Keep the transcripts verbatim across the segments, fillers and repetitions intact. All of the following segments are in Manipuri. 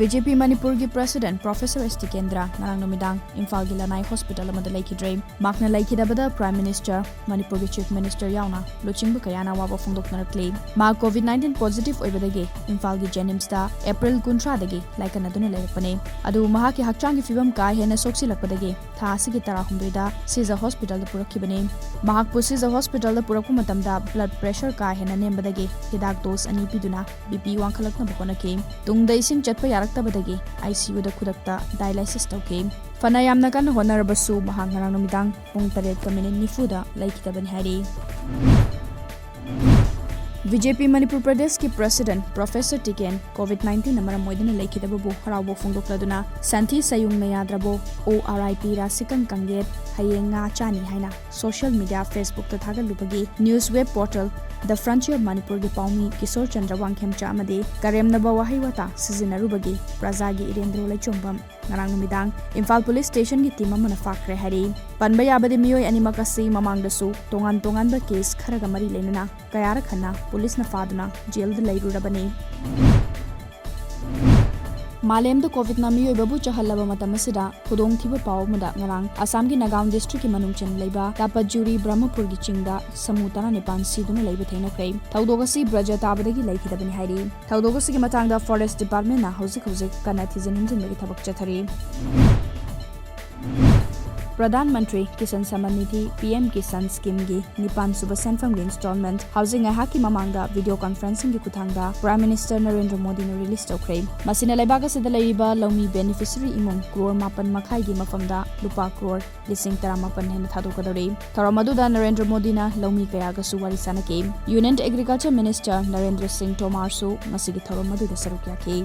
ꯕꯤ ꯖꯦ ꯄꯤ ꯃꯅꯤꯄꯨꯔꯒꯤ president Professor ꯑꯦꯁ ꯇꯤꯀꯦꯟꯗ꯭ꯔ ꯉꯔꯥꯡ ꯅꯨꯃꯤꯗꯥꯡ ꯏꯝꯐꯥꯜꯒꯤ ꯂꯅꯥꯏ hospital ꯑꯃꯗ ꯂꯩꯈꯤꯗ꯭ꯔꯦ꯫ ꯃꯍꯥꯛꯅ ꯂꯩꯈꯤꯗꯕꯗ Prime Minister, ꯃꯅꯤꯄꯨꯔꯒꯤ Chief Minister ꯌꯥꯎꯅ ꯂꯨꯆꯤꯡꯕ ꯀꯌꯥꯅ ꯑꯋꯥꯕ ꯐꯣꯡꯗꯣꯛꯅꯔꯛꯂꯤ꯫ ꯃꯍꯥꯛ COVID nineteen positive ꯑꯣꯏꯕꯗꯒꯤ ꯏꯝꯐꯥꯜꯒꯤ JNIMSꯇ April ꯀꯨꯟꯊ꯭ꯔꯥꯗꯒꯤ ꯂꯥꯏꯀꯠꯅꯗꯨꯅ ꯂꯩꯔꯛꯄꯅꯤ꯫ ꯑꯗꯨꯕꯨ ꯃꯍꯥꯛꯀꯤ ꯍꯛꯆꯥꯡꯒꯤ ꯐꯤꯕꯝ ꯀꯥ ꯍꯦꯟꯅ ꯁꯣꯛꯆꯤꯜꯂꯛꯄꯗꯒꯤ ꯊꯥ ꯑꯁꯤꯒꯤ ꯇꯔꯥꯍꯨꯝꯗꯣꯏꯗ ꯁꯤꯖ hospitalꯗ ꯄꯨꯔꯛꯈꯤꯕꯅꯤ꯫ ꯃꯍꯥꯛꯄꯨ ꯁꯤꯖ hospitalꯗ ꯄꯨꯔꯛꯄ ꯃꯇꯝꯗ blood pressure ꯀꯥ ꯍꯦꯟꯅ ꯅꯦꯝꯕꯗꯒꯤ ꯍꯤꯗꯥꯛ dose ꯑꯅꯤ ꯄꯤꯗꯨꯅ B P ꯋꯥꯡꯈꯠꯂꯛꯅꯕ ꯍꯣꯠꯅꯈꯤ꯫ ꯇꯨꯡꯗ ꯏꯁꯤꯡ ꯆꯠꯄ ꯌꯥꯔꯛꯇꯕꯗꯒꯤ I C Uꯗ ꯈꯨꯗꯛꯇ dialysis ꯇꯧꯈꯤ꯫ ꯐꯅ ꯌꯥꯝꯅ ꯀꯟꯅ ꯍꯣꯠꯅꯔꯕꯁꯨ ꯃꯍꯥꯛ ꯉꯔꯥꯡ ꯅꯨꯃꯤꯗꯥꯡ ꯄꯨꯡ ꯇꯔꯦꯠꯀ minute ꯅꯤꯐꯨꯗ ꯂꯩꯈꯤꯗꯕꯅꯤ ꯍꯥꯏꯔꯤ꯫ ꯕꯤ ꯖꯦ ꯄꯤ ꯃꯅꯤꯄꯨꯔ ꯄ꯭ꯔꯗꯦꯁꯀꯤ president Professor ꯇꯤꯀꯦꯟ COVID nineteenꯅ ꯃꯔꯝ ꯑꯣꯏꯗꯨꯅ ꯂꯩꯈꯤꯗꯕꯕꯨ ꯍꯔꯥꯎꯕ ꯐꯣꯡꯗꯣꯛꯂꯗꯨꯅ ꯁꯟꯊꯤ ꯁꯌꯨꯡꯅ ꯌꯥꯗ꯭ꯔꯕꯣ, O R I P ꯔꯥꯁꯤꯀꯪ ꯀꯪꯒꯦꯠ, ꯍꯌꯦꯡ ꯉꯥ ꯆꯥꯅꯤ ꯍꯥꯏꯅ social media Facebookꯇ ꯊꯥꯒꯠꯂꯨꯕꯒꯤ news web portal The Frontier ꯃꯅꯤꯄꯨꯔꯒꯤ ꯄꯥꯎꯃꯤ ꯀꯤꯁꯣꯔ ꯆꯟꯗ꯭ꯔ ꯋꯥꯡꯈꯦꯝꯆꯥ ꯑꯃꯗꯤ ꯀꯔꯦꯝꯅꯕ ꯋꯥꯍꯩ ꯋꯥꯇꯥ ꯁꯤꯖꯤꯟꯅꯔꯨꯕꯒꯤ ꯄ꯭ꯔꯖꯥꯒꯤ ꯏꯔꯦꯟꯗ꯭ꯔꯣ ꯂꯩꯆꯣꯝꯕꯝ ꯉꯔꯥꯡ ꯅꯨꯃꯤꯗꯥꯡ ꯏꯝꯐꯥꯜ police stationꯒꯤ team ꯑꯃꯅ ꯐꯥꯈ꯭ꯔꯦ ꯍꯥꯏꯔꯤ꯫ ꯄꯟꯕ ꯌꯥꯕꯗꯤ ꯃꯤꯑꯣꯏ ꯑꯅꯤꯃꯛ ꯑꯁꯤ ꯃꯃꯥꯡꯗꯁꯨ ꯇꯣꯉꯥꯟ ꯇꯣꯉꯥꯟꯕ case ꯈꯔꯒ ꯃꯔꯤ ꯂꯩꯅꯅ ꯀꯌꯥꯔꯛ ꯍꯟꯅ policeꯅ ꯐꯥꯗꯨꯅ jailꯗ ꯂꯩꯔꯨꯔꯕꯅꯤ꯫ ꯃꯥꯂꯦꯝꯗ COVIDꯅ ꯃꯤꯑꯣꯏꯕꯕꯨ ꯆꯍꯜꯂꯕ ꯃꯇꯝ ꯑꯁꯤꯗ ꯈꯨꯗꯣꯡꯊꯤꯕ ꯄꯥꯎ ꯑꯃꯗ ꯉꯔꯥꯡ ꯑꯁꯥꯝꯒꯤ ꯅꯥꯒꯥꯎꯟ districtꯀꯤ ꯃꯅꯨꯡ ꯆꯟꯅ ꯂꯩꯕ ꯇꯥꯄꯠꯖꯨꯔꯤ ꯕ꯭ꯔꯍꯃꯄꯨꯔꯒꯤ ꯆꯤꯡꯗ ꯁꯃꯨ ꯇꯔꯥꯅꯤꯄꯥꯟ ꯁꯤꯗꯨꯅ ꯂꯩꯕ ꯊꯦꯡꯅꯈ꯭ꯔꯦ꯫ ꯊꯧꯗꯣꯛ ꯑꯁꯤ ꯕ꯭ꯔꯖ ꯇꯥꯕꯗꯒꯤ ꯂꯩꯈꯤꯗꯕꯅꯤ ꯍꯥꯏꯔꯤ꯫ ꯊꯧꯗꯣꯛ ꯑꯁꯤꯒꯤ ꯃꯇꯥꯡꯗ forest departmentꯅ ꯍꯧꯖꯤꯛ ꯍꯧꯖꯤꯛ ꯀꯟꯅ ꯊꯤꯖꯤꯟ ꯍꯨꯝꯖꯤꯟꯕꯒꯤ ꯊꯕꯛ ꯆꯠꯊꯔꯤ꯫ Pradhan Mantri Kisan ꯁꯃꯟ Nidhi, P M Kisan Schemeꯒꯤ ꯅꯤꯄꯥꯟ ꯁꯨꯕ ꯁꯦꯟꯐꯝꯒꯤ installment ꯍꯧꯖꯤꯛ ꯉꯥꯏꯍꯥꯛꯀꯤ ꯃꯃꯥꯡꯗ video conferencingꯒꯤ ꯈꯨꯠꯊꯥꯡꯗ Prime Minister ꯅꯔꯦꯟꯗ꯭ꯔ ꯃꯣꯗꯤꯅ release ꯇꯧꯈ꯭ꯔꯦ꯫ ꯃꯁꯤꯅ ꯂꯩꯕꯥꯛ ꯑꯁꯤꯗ ꯂꯩꯔꯤꯕ ꯂꯧꯃꯤ beneficiary ꯏꯃꯨꯡ crore ꯃꯥꯄꯟ ꯃꯈꯥꯏꯒꯤ ꯃꯐꯝꯗ ꯂꯨꯄꯥ crore ꯂꯤꯁꯤꯡ ꯇꯔꯥꯃꯥꯄꯟ ꯍꯦꯟꯅ ꯊꯥꯗꯣꯛꯀꯗꯧꯔꯤ꯫ ꯊꯧꯔꯝ ꯑꯗꯨꯗ ꯅꯔꯦꯟꯗ꯭ꯔ ꯃꯣꯗꯤꯅ ꯂꯧꯃꯤ ꯀꯌꯥꯒꯁꯨ ꯋꯥꯔꯤ ꯁꯥꯟꯅꯈꯤ꯫ Union Agriculture Minister ꯅꯔꯦꯟꯗ꯭ꯔ ꯁꯤꯡ ꯇꯣꯃꯥꯔꯁꯨ ꯃꯁꯤꯒꯤ ꯊꯧꯔꯝ ꯑꯗꯨꯗ ꯁꯔꯨꯛ ꯌꯥꯈꯤ꯫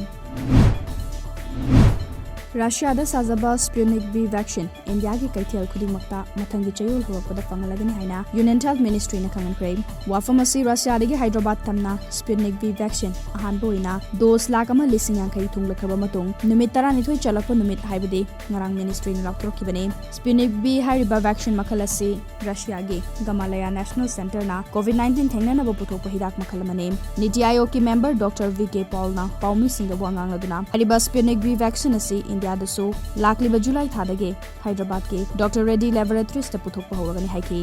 ꯔꯁꯤꯌꯥꯗ ꯁꯥꯖꯕ Sputnik V vaccine ꯏꯟꯗꯤꯌꯥꯒꯤ ꯀꯩꯊꯦꯜ ꯈꯨꯗꯤꯡꯃꯛꯇ ꯃꯊꯪꯒꯤ ꯆꯌꯣꯜ ꯍꯧꯔꯛꯄꯗ ꯐꯪꯍꯜꯂꯒꯅꯤ ꯍꯥꯏꯅ Union Health Ministryꯅ ꯈꯪꯍꯟꯈ꯭ꯔꯦ꯫ ꯋꯥꯐꯝ ꯑꯁꯤ ꯔꯁꯤꯌꯥꯗꯒꯤ ꯍꯥꯏꯗ꯭ꯔꯕꯥꯗ ꯇꯝꯅ Sputnik V vaccine ꯑꯍꯥꯟꯕ ꯑꯣꯏꯅ dose ꯂꯥꯈ ꯑꯃ ꯂꯤꯁꯤꯡ ꯌꯥꯡꯈꯩ ꯊꯨꯡꯂꯈ꯭ꯔꯕ ꯃꯇꯨꯡ ꯅꯨꯃꯤꯠ ꯇꯔꯥꯅꯤꯊꯣꯏ ꯆꯠꯂꯛꯄ ꯅꯨꯃꯤꯠ ꯍꯥꯏꯕꯗꯤ ꯉꯔꯥꯡ ministryꯅ ꯂꯥꯎꯊꯣꯔꯛꯈꯤꯕꯅꯤ꯫ Sputnik V ꯍꯥꯏꯔꯤꯕ vaccine ꯃꯈꯜ ꯑꯁꯤ ꯔꯁꯤꯌꯥꯒꯤ Gamaleya National Centreꯅ COVID nineteen ꯊꯦꯡꯅꯅꯕ ꯄꯨꯊꯣꯛꯄ ꯍꯤꯗꯥꯛ ꯃꯈꯜ ꯑꯃꯅꯤ꯫ ꯅꯤꯇꯤ ꯑꯥꯌꯣꯒꯀꯤ member Doctor V K Paulꯅ ꯄꯥꯎꯃꯤꯁꯤꯡꯗ ꯋꯥ ꯉꯥꯡꯂꯗꯨꯅ ꯍꯥꯏꯔꯤꯕ Sputnik V vaccine ꯑꯁꯤ ꯏꯟꯗꯤꯌꯥꯗꯁꯨ ꯂꯥꯛꯂꯤꯕ ꯖꯨꯂꯥꯏ ꯊꯥꯗꯒꯤ ꯍꯥꯏꯗ꯭ꯔꯕꯥꯗꯀꯤ Doctor Reddy Laboratiesꯇ ꯄꯨꯊꯣꯛꯄ ꯍꯧꯔꯒꯅꯤ ꯍꯥꯏꯈꯤ꯫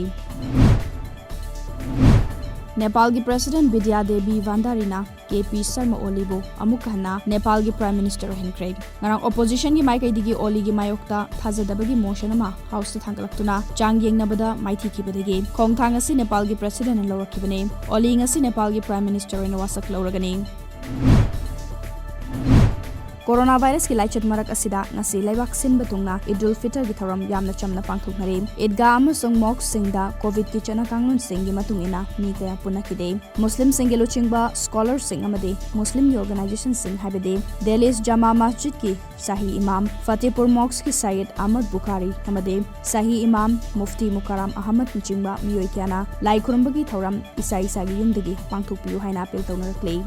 ꯅꯦꯄꯥꯜꯒꯤ President Bidya Devi Bhandarina K P Sharma Oliꯕꯨ ꯑꯃꯨꯛꯀ ꯍꯟꯅ ꯅꯦꯄꯥꯜꯒꯤ Prime Minister ꯑꯣꯏꯍꯟꯈ꯭ꯔꯦ꯫ ꯉꯔꯥꯡ oppositionꯒꯤ ꯃꯥꯏꯀꯩꯗꯒꯤ Oliꯒꯤ ꯃꯥꯌꯣꯛꯇ ꯊꯥꯖꯗꯕꯒꯤ motion ꯑꯃ Houseꯇ ꯊꯥꯡꯒꯠꯂꯛꯇꯨꯅ ꯆꯥꯡ ꯌꯦꯡꯅꯕꯗ ꯃꯥꯏꯊꯤꯈꯤꯕꯗꯒꯤ ꯈꯣꯡꯊꯥꯡ ꯑꯁꯤ ꯅꯦꯄꯥꯜꯒꯤ Presidentꯅ ꯂꯧꯔꯛꯈꯤꯕꯅꯤ꯫ Oli ꯉꯁꯤ ꯅꯦꯄꯥꯜꯒꯤ Prime Minister ꯑꯣꯏꯅ ꯋꯥꯁꯛ ꯂꯧꯔꯒꯅꯤ꯫ Corona virusꯀꯤ ꯂꯥꯏꯆꯠ ꯃꯔꯛ ꯑꯁꯤꯗ ꯉꯁꯤ ꯂꯩꯕꯥꯛ ꯁꯤꯟꯕ ꯊꯨꯡꯅ Eid ul Fitrꯒꯤ ꯊꯧꯔꯝ ꯌꯥꯝꯅ ꯆꯝꯅ ꯄꯥꯡꯊꯣꯛꯅꯔꯤ꯫ ꯏꯗꯒꯥ ꯑꯃꯁꯨꯡ mosqueꯁꯤꯡꯗ COVIDꯀꯤ ꯆꯠꯅ ꯀꯥꯡꯂꯣꯟꯁꯤꯡꯒꯤ ꯃꯇꯨꯡ ꯏꯟꯅ ꯃꯤ ꯀꯌꯥ ꯄꯨꯟꯅꯈꯤꯗꯦ꯫ ꯃꯨꯁꯂꯤꯝꯁꯤꯡꯒꯤ ꯂꯨꯆꯤꯡꯕ, scholarꯁꯤꯡ ꯑꯃꯗꯤ ꯃꯨꯁꯂꯤꯝꯒꯤ organizationꯁꯤꯡ ꯍꯥꯏꯕꯗꯤ Delhi's Jama Masjidꯀꯤ Shahi ꯏꯃꯥꯝ, ꯐꯇꯦꯄꯨꯔ mosqueꯀꯤ Syed Ahmad Bukhari ꯑꯃꯗꯤ ꯁꯥꯍꯤ ꯏꯃꯥꯝ ꯃꯨꯐꯇꯤ ꯃꯨꯀꯔꯥꯝ ꯑꯍꯃꯗꯅꯆꯤꯡꯕ ꯃꯤꯑꯣꯏ ꯀꯌꯥꯅ ꯂꯥꯏ ꯈꯨꯔꯨꯝꯕꯒꯤ ꯊꯧꯔꯝ ꯏꯁꯥ ꯏꯁꯥꯒꯤ ꯌꯨꯝꯗꯒꯤ ꯄꯥꯡꯊꯣꯛꯄꯤꯌꯨ ꯍꯥꯏꯅ appeal ꯇꯧꯅꯔꯛꯂꯤ꯫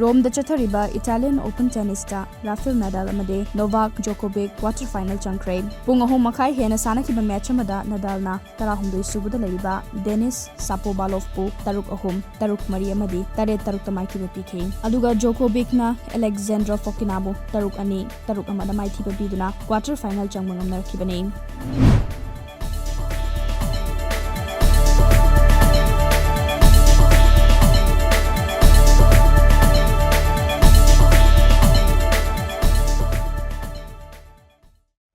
ꯔꯣꯝꯗ ꯆꯠꯊꯔꯤꯕ Italian Open Tennisꯇ Rafael Nadal ꯑꯃꯗꯤ Novak Djokovic quarter final ꯆꯪꯈ꯭ꯔꯦ꯫ ꯄꯨꯡ ꯑꯍꯨꯝ ꯃꯈꯥꯏ ꯍꯦꯟꯅ ꯁꯥꯟꯅꯈꯤꯕ match ꯑꯃꯗ Nadalꯅ ꯇꯔꯥꯍꯨꯝꯗꯣꯏ ꯁꯨꯕꯗ ꯂꯩꯔꯤꯕ Denis Shapovalovꯄꯨ ꯇꯔꯨꯛ ꯑꯍꯨꯝ, ꯇꯔꯨꯛ ꯃꯔꯤ ꯑꯃꯗꯤ ꯇꯔꯦꯠ ꯇꯔꯨꯛꯇ ꯃꯥꯏꯊꯤꯕ ꯄꯤꯈꯤ꯫ ꯑꯗꯨꯒ Djokovicꯅ Alexandra Fokinabꯨ ꯇꯔꯨꯛ ꯑꯅꯤ, ꯇꯔꯨꯛ ꯑꯃꯗ ꯃꯥꯏꯊꯤꯕ ꯄꯤꯗꯨꯅ quarter final ꯆꯪꯕ ꯉꯝꯅꯔꯛꯈꯤꯕꯅꯤ꯫